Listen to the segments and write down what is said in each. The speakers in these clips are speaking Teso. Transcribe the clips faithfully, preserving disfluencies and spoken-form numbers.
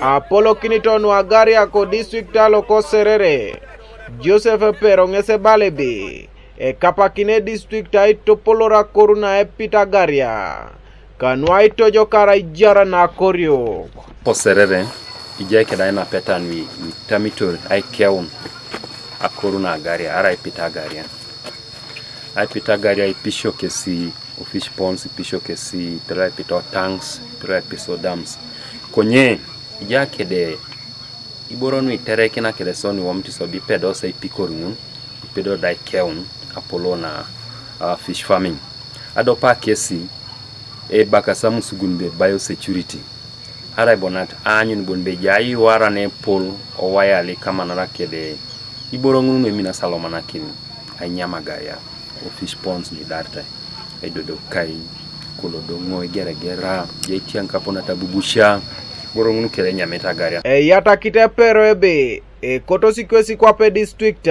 Apolokinito nu agaria ko district alo ko Serere, Joseph Epero ŋes ebala ebe, ekapakine district aitopolor akoru na epit agaria, kanu aitojokar aijar na akoriok. Ko Serere, ijai keda ainapeta nu itamitor aikeun akoru na agaria, arai epit agaria. Aipit agaria ipisio kesi o fish ponds, ipisio kesi, ipira ipito tanks, ipira ipiso dams. Konye, ija kede iboro nu iterekina kede so nu iwomit so bi ipedo sa ipikor ŋun, ipedo da ikeun apolou na, ah, fish farming. Adopa kesi, ebakasa Musugun be biosecurity. Arai bonat aanyun bon be ejai iwara ne epol owayali kamanara kede iboro ŋun nu eminas alomanakin ainyam agaria o fish ponds nu idartai, aidodo kai, kolodoŋo, igeregera, ejai itiaŋ kapo nat abubusha, iboro ŋun kere enyamit agaria. Eyatakit Epero ebe ekotosi kwesi kwape district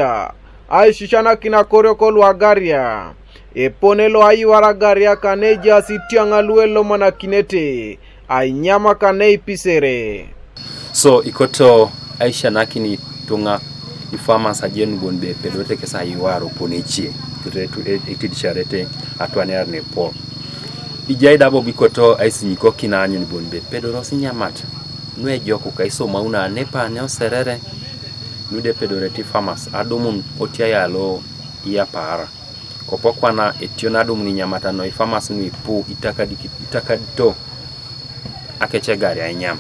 aisisianakin akoriok lu agaria, epone lo aiwar agaria kane ejaas itiaŋ lu elomanakinete ainyam kane ipisere. So ikoto aisisianakin ituŋa, ifarmers ajen bon be epedorete kes aiwar opone ice, ikoto etu-, e-, etidisarete atwaniar ne epol. Ijai da bobo ikoto aisinyikokin aanyun bon be epedoros inyamat nu ejok ka isomauno anepa ne o Serere, nu da epedorete ifarmers adumun otiai alo iyapaara. Kopo kwana etion adumun inyamata nu ifarmers nu ipu itakadi-, itakadito akec agaria ainyam.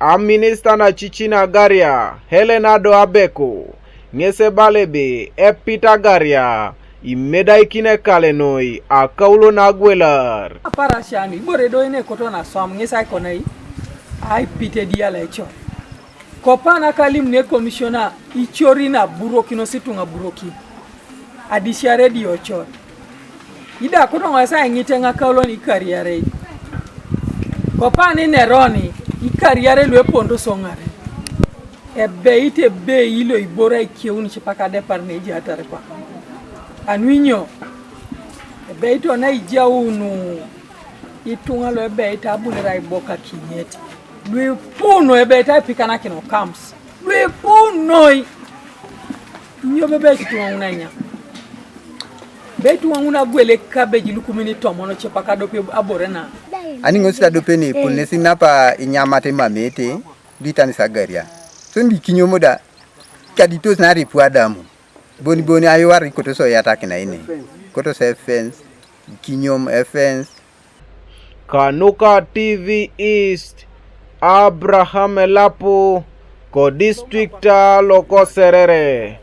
Aminista na cici na agaria, Hellen Ado Abeko, ŋes ebala ebe epit agaria imedaikin ekale noi akaulo na agwelar. Aparasia nu ibore do ene ekoto na aswam ŋes aikonai aipit ediala ecor. Kopa nakalim ne komisiona icori na aburokinos ituŋa aburokin. Adisiare diocor. Ida kotoŋo esa iŋiteŋ akaulo ni ikariarei. Kopa ni neroni ikariarei lu epontos oŋaren. Ebeit ebei lo ibore aikeun cipak adepar ne ejaatar kwa. Anu inyo? Ebeit ona ijaunu ituŋa lo ebeit abunere aiboka kinyet. Lu ipu noi ebeit aipikanakin o camps. Lu ipu noi. Inyo bebe ituŋa ŋun enya? Be ituŋa ŋun agwele cabbage lukumin tomon cepak adope abore na. Ani ŋosi adope ne epol nesi napa inyamat emamete, lu itanis agaria. Soni kinyom da, kaditos naripu adamu. Boni boni ayuar ikotos oyatakin aine. Kotos efence, kinyom efence. Kanuka T V East, Abraham Elapu, ko distrikta loko Serere.